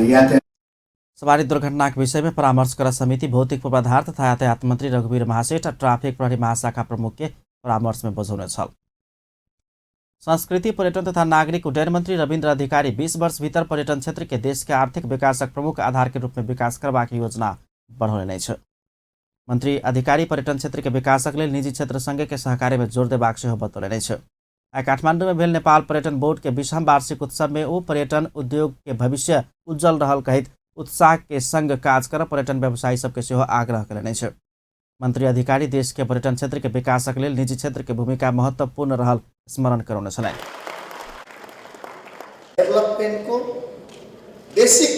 यातायात। सवारी दुर्घटनाक विषय में परामर्श कर समिति भौतिक पूर्वाधार तथा यातायात मंत्री रघुवीर महासेठ आ ट्राफिक प्रहरी महाशाखा प्रमुख के परामर्श में बजौने छल। संस्कृति पर्यटन तथा नागरिक उड्डयन मंत्री रविन्द्र अधिकारी 20 वर्ष भीतर पर्यटन क्षेत्र के देश के आर्थिक विकासक प्रमुख आधार के रूप में विकास करबाक योजना बढ़ौने अछि। मंत्री अधिकारी पर्यटन क्षेत्र के विकासक लेल निजी क्षेत्र संगे के सहकार्य में जोर देबाक सेहो बतौलनि अछि। आइ काठमांडू में भेल नेपाल पर्यटन बोर्ड के 20वां वार्षिक उत्सव में ओ पर्यटन उद्योग के भविष्य उज्जवल रहल कहैत उत्साह के संग काज कर पर्यटन व्यवसायी सबके सेहो आग्रह कयलनि अछि। मंत्री अधिकारी देश के पर्यटन क्षेत्र के विकासक लेल निजी क्षेत्र के भूमिका महत्वपूर्ण रहल स्मरण करौने छलनि। डेभलपमेन्टको बेसिक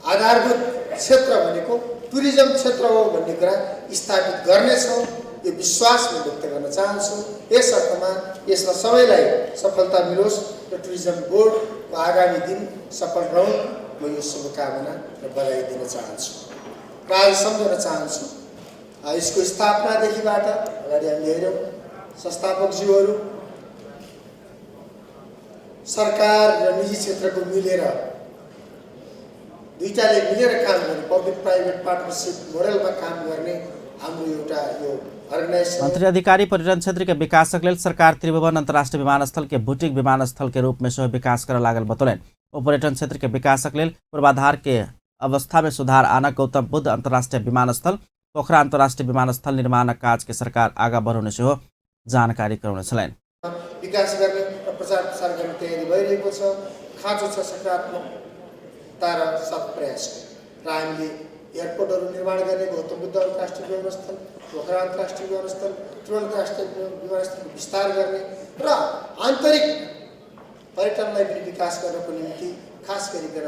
आधारभूत क्षेत्र भनेको टुरिज्म क्षेत्र हो भन्ने कुरा स्थापित गर्नेछौँ, यो विश्वास म व्यक्त गर्न चाहन्छु। यस अर्थमा यसमा सबैलाई सफलता मिलोस् र टुरिज्म बोर्डको आगामी दिन सफल रहून्, म यो शुभकामना र बधाई दिन चाहन्छु र आज सम्झन चाहन्छु। यसको स्थापनादेखिबाट अगाडि हामीले हेऱ्यौँ, संस्थापकज्यूहरू सरकार र निजी क्षेत्रको मिलेर दुईटाले मिलेर काम गर्ने पब्लिक प्राइभेट पार्टनरसिप मोडलमा काम गर्ने हाम्रो एउटा यो अर्गनाइजेसन। मंत्री अधिकारी पर्यटन क्षेत्र के विकासक लेल सरकार त्रिभुवन अंतर्राष्ट्रीय विमानस्थल के बुटीक विमानस्थल के रूप में सेहो विकास कर लागल बतौलनि। ओ पर्यटन क्षेत्र के विकासक लेल पूर्वाधार के अवस्था में सुधार आनक गौतम बुद्ध अंतर्राष्ट्रीय विमानस्थल, पोखरा अंतर्राष्ट्रीय विमानस्थल निर्माणक काज के सरकार आगा बढ़ौने सेहो जानकारी करौने छलनि। विकास गर्ने र प्रचार प्रसार गर्ने तयारी भइरहेको छ। खाँचो छ सकारात्मकता र सत्प्रयास र हामीले एयरपोर्टहरू निर्माण गर्ने, गौतम बुद्ध अन्तर्राष्ट्रिय विमानस्थल, पोखरा अन्तर्राष्ट्रिय विमानस्थल, त्रिभुवन अन्तर्राष्ट्रिय विमानस्थलको विस्तार गर्ने र आन्तरिक पर्यटनलाई पनि विकास गर्नको निम्ति खास गरिकन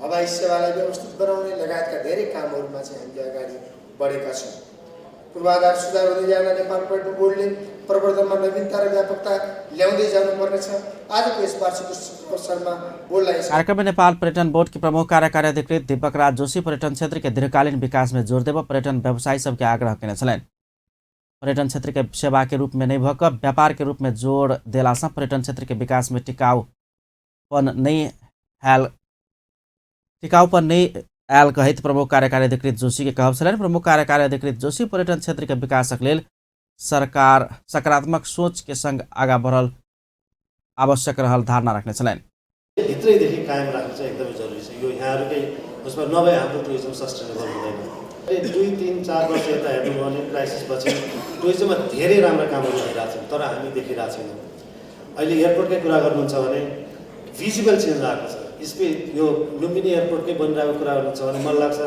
हवाई सेवालाई व्यवस्थित बनाउने लगायतका धेरै कामहरूमा चाहिँ हामीले अगाडि बढेका छौँ। पूर्वाधार सुधार हुँदै जाँदा नेपाल पर्यटन बोर्डले प्रवर्धनमा नवीनता र व्यापकता ल्याउँदै जानुपर्नेछ। आजको यस वार्षिक उत्सवको अवसरमा बोर्डलाई कार्यक्रम में नेपाल पर्यटन बोर्ड के प्रमुख कार्यकारी अधिकृत दीपक राज जोशी पर्यटन क्षेत्र के दीर्घकालीन विकास में जोर देव पर्यटन व्यवसायी सबके आग्रह केने छलनि। पर्यटन क्षेत्र के सेवा के रूप में नहीं भऽ कऽ व्यापार के रूप में जोर देलासँ पर्यटन क्षेत्र के विकास में टिकाऊपन नहीं आयल कहैत प्रमुख कार्यकारी अधिकृत जोशी के कहब छलनि। प्रमुख कार्यकारी अधिकृत जोशी पर्यटन क्षेत्र के विकासक लेल सरकार सकारात्मक सोच के संग आगा बढ़ल आवश्यक रहल धारणा रखने छलनि। भित्रैदेखि कायम राख्नु चाहिँ एकदमै जरुरी छ। यो यहाँहरूकै उसमा नभए हाम्रो टुरिज्म सस्टेनेबल हुँदैन। 2, 3, 4 वर्ष यता हेर्नुभयो भने क्राइसिसपछि टुरिज्ममा धेरै राम्रा कामहरू भइरहेको छन्, तर हामी देखिरहेको छैनौँ। अहिले एयरपोर्टकै कुरा गर्नुहुन्छ भने भिजिबल चेन्ज आएको छ। यसमै यो लुम्बिनी एयरपोर्टकै बनिरहेको कुरा गर्नुहुन्छ भने मलाई लाग्छ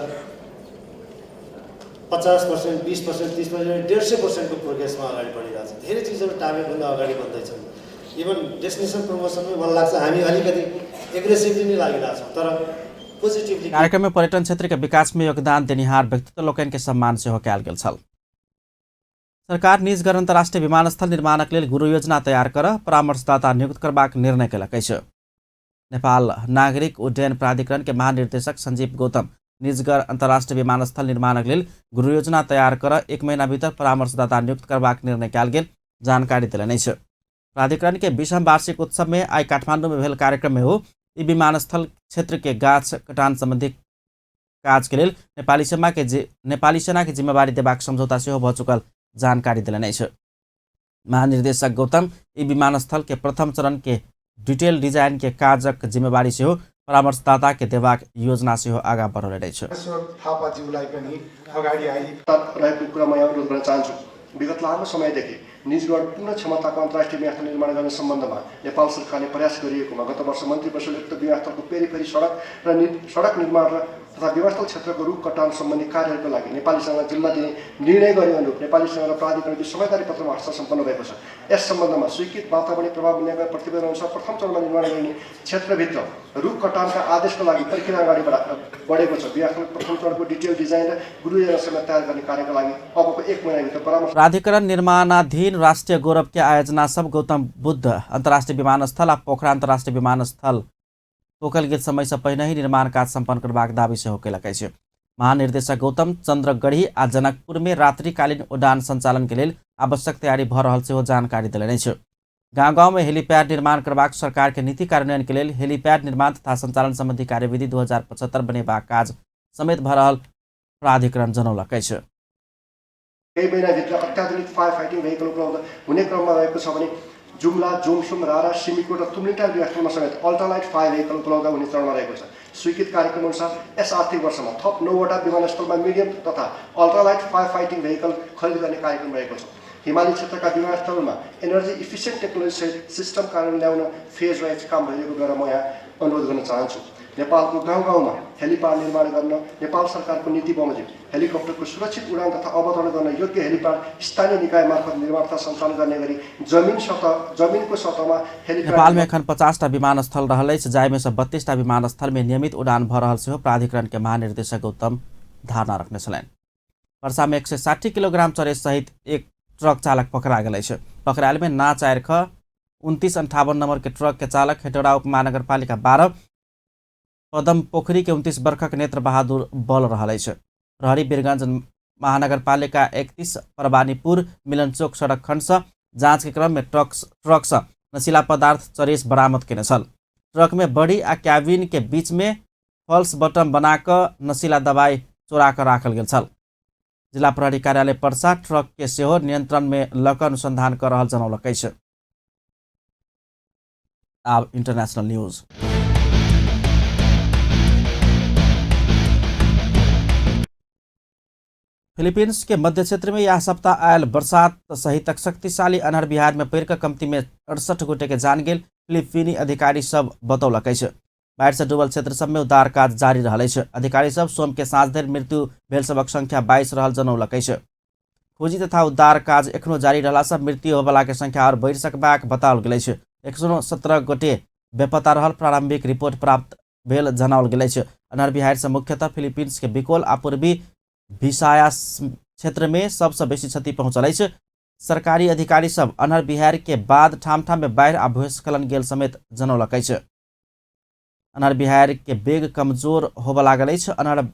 50%, 20%, 30%, 150%को प्रोग्रेसमा अगाडि बढिरहेको छ। धेरै चिजहरू टार्गेटभन्दा अगाडि बढ्दैछन्। इभन डेस्टिनेसन प्रमोसनमै मलाई लाग्छ हामी अलिकति एग्रेसिभली नै लागिरहेको छौँ, तर पोजिटिभली। कार्यक्रम में पर्यटन क्षेत्र के विकास में योगदान देनिहार व्यक्तित्व लोकनि के सम्मान सेहो कयल गेल छल। सरकार निजगढ़ अंतर्राष्ट्रीय विमानस्थल निर्माणक लेल गुरु योजना तैयार कर परामर्शदाता नियुक्त करबाक निर्णय केलक अछि। नेपाल नागरिक उड्डयन प्राधिकरण के महानिर्देशक संजीव गौतम निजगढ़ अंतर्राष्ट्रीय विमानस्थल निर्माणक लेल गुरु योजना तैयार कर 1 महीना भीतर परामर्शदाता नियुक्त करबाक निर्णय कयल गेल जानकारी देलनि अछि। प्राधिकरण के 20वां वार्षिक उत्सव में आइ काठमांडू में भेल कार्यक्रम में हो ई विमानस्थल क्षेत्र के गाछ कटान संबंधी काज के लेल नेपाली सेना के जिम्मेवारी देबाक समझौता सेहो भऽ चुकल जानकारी देलनि अछि। महानिर्देशक गौतम ई विमानस्थल के प्रथम चरण के डिटेल डिजाइन के काजक जिम्मेवारी सेहो परामर्शदाता के देबाक योजना सेहो आगा बढ़ौलनि अछि। थापाज्यूलाई पनि अगाडि I रहेको कुरा म यहाँ अनुरोध गर्न चाहन्छु। विगत लामो समयदेखि निजगढ पूर्ण क्षमताको अन्तर्राष्ट्रिय विमानस्थल निर्माण गर्ने सम्बन्धमा नेपाल सरकारले प्रयास गरिएकोमा गत वर्ष मन्त्री परिषदले उक्त विमानस्थलको पेरिफेरी सडक र सडक निर्माण र तथा विमानस्थल क्षेत्रको रुख कटान सम्बन्धी कार्यहरूको लागि नेपाली सेनालाई जिम्मा दिने निर्णय गरे अनुरूप नेपाली सेना र प्राधिकरणको समयकारी पत्रमा हस्ताक्षर सम्पन्न भएको छ। यस सम्बन्धमा स्वीकृत वातावरणीय प्रभाव मूल्याङ्कन प्रतिवेदन अनुसार प्रथम चरणमा निर्माण गरिने क्षेत्रभित्र रुख कटानका आदेशको लागि प्रक्रिया अगाडि बढेको छ। विमानस्थल प्रथम चरणको डिटेल डिजाइन र गुरु योजना समेत तयार गर्ने कार्यका लागि अबको 1 महिनाभित्र परामर्श। प्राधिकरण निर्माणाधीन राष्ट्रिय गौरव के आयोजना सब गौतम बुद्ध अंतर्राष्ट्रीय विमानस्थल आ पोखरा अंतर्राष्ट्रीय विमानस्थल तोकल गेल समय से पहिने ही निर्माण काज सम्पन्न करबाक दावी सेहो केलक अछि। महानिर्देशक गौतम चंद्रगढ़ी आ जनकपुर में रात्रिकालीन उडान संचालन के लेल आवश्यक तैयारी भऽ रहल सेहो जानकारी देलनि अछि। गाँव गाँव में हेलीपैड निर्माण करबाक सरकार के नीति कार्यान्वयन के लेल हेलीपैड निर्माण तथा संचालन संबंधी कार्यविधि 2075 बनेबाक काज समेत भऽ रहल प्राधिकरण जनौलक अछि। केही महिनाभित्र अत्याधुनिक फायर फाइटिङ भेहिकल उपलब्ध हुने क्रममा रहेको छ भने जुम्ला, जोमसोम, रारा, सिमीकोट र तुमलिङटार विमानस्थलमा समेत अल्ट्रालाइट फायर भेहिकल उपलब्ध हुने चरणमा रहेको छ। स्वीकृत कार्यक्रम अनुसार यस आर्थिक वर्षमा थप 9वटा विमानस्थलमा मिडियम तथा अल्ट्रालाइट फायर फाइटिङ भेहिकल खरिद गर्ने कार्यक्रम रहेको छ। हिमाली क्षेत्रका विमानस्थलमा एनर्जी इफिसियन्ट टेक्नोलोजी सहित सिस्टम कार्यान्वयन ल्याउन फेज वाइज काम भइरहेको बेला म यहाँ अनुरोध गर्न चाहन्छु। नेपालको गाउँ गाउँमा हेलिप्याड निर्माण गर्न नेपाल सरकारको नीति बमोजिम हेलिकप्टरको सुरक्षित उडान तथा अवतरण गर्न योग्य हेलिप्याड स्थानीय निकाय मार्फत निर्माण तथा सञ्चालन गर्ने गरी जमिनको सतहमा हेलिप्याड नेपाल में एखन 50टा विमानस्थल रहल अछि, जाहिमे सँ 32टा विमानस्थल में नियमित उडान भऽ रहल सेहो प्राधिकरण के महानिर्देशक गौतम धारणा रखने छलनि। पर्सा में 160 किलोग्राम चरेस सहित एक ट्रक चालक पकड़ा गेल अछि। पकड़ायल में ना 4 ख 2958 नंबर के ट्रक के चालक हेटौड़ा उप महानगरपालिका 12 पदम पोखरी के 29 वर्षक नेत्र बहादुर बल रहल अछि। प्रहरी वीरगंज महानगरपालिका 31 परवानीपुर मिलनचोक सड़क खंड से जांच के क्रम में ट्रक से नशीला पदार्थ चरेस बरामद केने छल। ट्रक में बड़ी आ कैबिन के बीच में फॉल्स बटन बना कऽ नशीला दवाई चोरा कऽ राखल गेल छल। जिला प्रहरी कार्यालय पर्सा ट्रक के सेहो नियंत्रण में लऽ कऽ अनुसंधान कऽ रहल जनौलक अछि। आब इंटरनेशनल न्यूज। फिलीपींस के मध्य क्षेत्र में यह सप्ताह आयल बरसात सहितक शक्तिशाली अन्हर बिहार में पड़ि कऽ कमती में 68 गोटे के जान गेल फिलिपीनी अधिकारी सब बतौलक अछि। बाढ़ि से डूबल क्षेत्र सब में उद्धार काज जारी रहल अछि। अधिकारी सब सोम के साँझ धरि मृत्यु भेल सबक संख्या 22 रहल जनौलक अछि। खोजी तथा उद्धार काज एखनो जारी रहला से मृत्यु होबला के संख्या और बढ़ि सकबाक बताओल गेल अछि। 117 गोटे बेपत्ता रहल प्रारंभिक रिपोर्ट प्राप्त भेल जनाओल गेल अछि। अन्हर बिहार से मुख्यतः फिलीपींस के बिकोल आ पूर्वी भिसाया क्षेत्र में सबसे बेसी क्षति पहुंचल अछि। सरकारी अधिकारी सब अन्हर बिहार के बाद ठाम ठाम में बाढ़ि आ भूस्खलन गेल समेत जनौलक अछि। अन्हर बिहार के वेग कमजोर होबऽ लागल अछि। अन्हर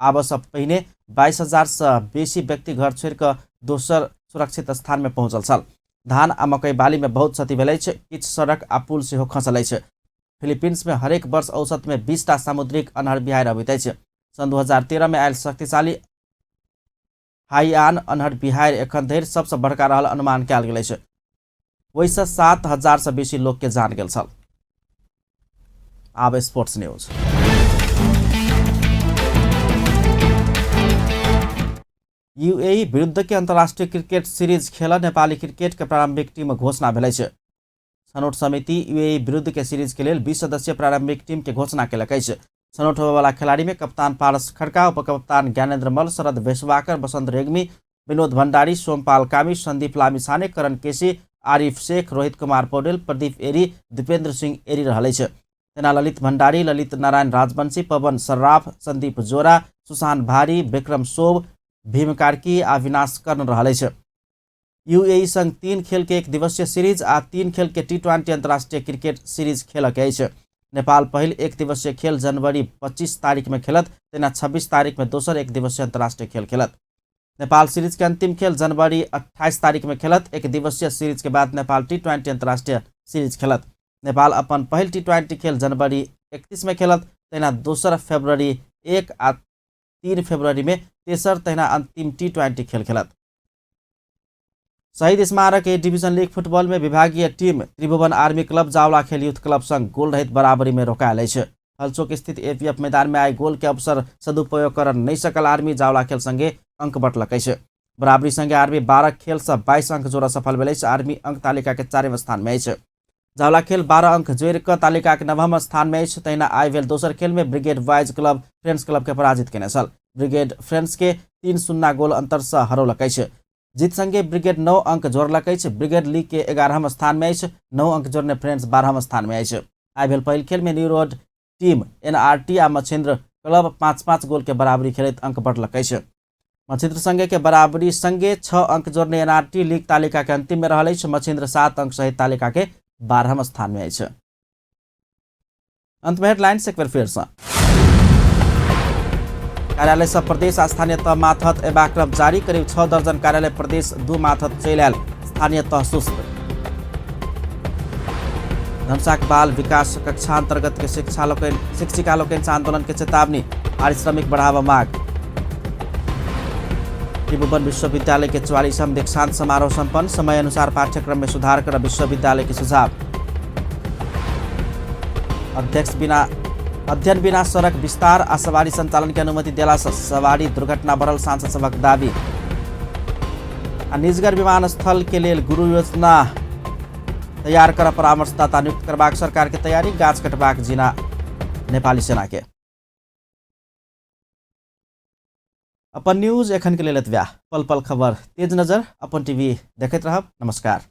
आबऽ पहिने 22,000 से बेसी व्यक्ति घर छोड़ि कऽ दोसर सुरक्षित स्थान में पहुंचल छल। धान आ मकई बाली में बहुत क्षति भेल अछि। किछु सड़क आ पुल सेहो खसल अछि। फिलीपींस में हरेक वर्ष औसत में 20टा सामुद्रिक अन्हर बिहार अबैत अछि। सन् 2013 में आयल शक्तिशाली हाइयान अन्हर बिहार एखन धरि सबसँ बड़का रहल अनुमान कयल गेल अछि। ओहिसँ 7,000 से बेसी लोक के जान गेल छल। आब स्पोर्ट्स न्यूज। यूएई विरुद्ध के अंतर्राष्ट्रीय क्रिकेट सीरीज खेल नेपाली क्रिकेट के प्रारंभिक टीम घोषणा भेल अछि। छनौट समिति यूएई विरुद्ध के सीरीज के लेल 20 सदस्यीय प्रारंभिक टीम के घोषणा केलक अछि। छनौट होबयवला खिलाड़ी में कप्तान पारस खड़का, उपकप्तान ज्ञानेन्द्र मल्ल, शरद वेशवाकर, बसंत रेग्मी, विनोद भंडारी, सोमपाल कामी, संदीप लामिछाने, करण केसी, आरिफ शेख, रोहित कुमार पौडेल, प्रदीप एरी, दीपेन्द्र सिंह एरी रहल अछि। तेना ललित भंडारी, ललित नारायण राजवंशी, पवन सर्राफ, संदीप जोरा, सुशांत भारी, विक्रम सोव, भीम कार्की आ विनाश कर्ण रहल अछि। यूएई संग 3 खेल के एक दिवसीय सीरीज आ 3 खेल के टी20 अंतर्राष्ट्रीय क्रिकेट सीरीज खेलक अछि। नेपाल पहिल एक दिवसीय खेल जनवरी 25 तारीख में खेलत, तेना 26 तारीख में दोसर एक दिवसीय अंतर्राष्ट्रीय खेल खेलत। नेपाल सीरीज के अंतिम खेल जनवरी 28 तारीख में खेलत। एक दिवसीय सीरीज के बाद नेपाल टी20 अंतर्राष्ट्रीय सीरीज खेलत। नेपाल अपन पहिल टी20 खेल जनवरी 31 में खेलत, तेना दोसर फरवरी 1 आ 3 फरवरी में तेसर तहिना अंतिम टी20 खेल खेलत। शहीद स्मारक ए डिवीजन लीग फुटबॉल में विभागीय team Tribhuvan army club Jawalakhel youth club संग गोल रहित बराबरी में रोकायल अछि। हलचोक स्थित एपीएफ मैदान में आई गोल के अवसर सदुपयोग कर नहीं सकल आर्मी जावलाखेल संगे अंक बटलक अछि। बराबरी संगे आर्मी 12 खेल से 22 अंक जोड़ सफल भेल अछि। आर्मी अंक तालिका के 4 स्थान में अछि। जावलाखेल 12 अंक जोड़ कऽ तालिका के 9म स्थान में अछि। तहिना आई भेल दोसर खेल में brigade boys club friends club के पराजित केने छल। ब्रिगेड फ्रेंड्स के 3-0 गोल अंतर से हरौलक अछि। जीत संगे ब्रिगेड 9 अंक जोड़लक अछि। ब्रिगेड लीग के 11म स्थान में अछि। 9 अंक जोड़ने फ्रेंड्स 12म स्थान में अछि। आई भेल पहिल खेल में न्यू रोड टीम एनआरटी आ मच्छिन्द्र क्लब 5-5 गोल के बराबरी खेलैत अंक बढ़लक अछि। मच्छिन्द्र संगे के बराबरी संगे 6 अंक जोड़ने एनआरटी लीग तालिका के अंतिम में रहल अछि। मच्छिन्द्र 7 अंक सहित तालिका के 12म स्थान में अछि। अंत में हेडलाइंस एक बेर फेर से। कार्यालय सब प्रदेश आ स्थानीय तह मातहत अयबाक क्रम जारी। करीब 6 दर्जन कार्यालय प्रदेश 2 मातहत चलि आयल, स्थानीय तह सुस्त। धनुषाक बाल विकास कक्षा अंतर्गत के शिक्षिका लोकनि आंदोलन के चेतावनी, पारिश्रमिक बढ़ावा मांग। त्रिभुवन विश्वविद्यालय के 44वां दीक्षांत समारोह संपन्न, समय अनुसार पाठ्यक्रम में सुधार कर विश्वविद्यालय के सुझाव। अध्ययन बिना सड़क विस्तार आ सवारी संचालन के अनुमति देला से सवारी दुर्घटना बढ़ल सांसद सभक दावी। आ निजगढ़ विमानस्थल के लेल गुरु योजना तैयार कर परामर्शदाता नियुक्त करबाक सरकार के तैयारी, गाछ कटबाक जिना नेपाली सेना के। अपन न्यूज एखन के लेल एतबे। पल पल खबर तेज नजर अपन टीवी देखैत रहब। नमस्कार।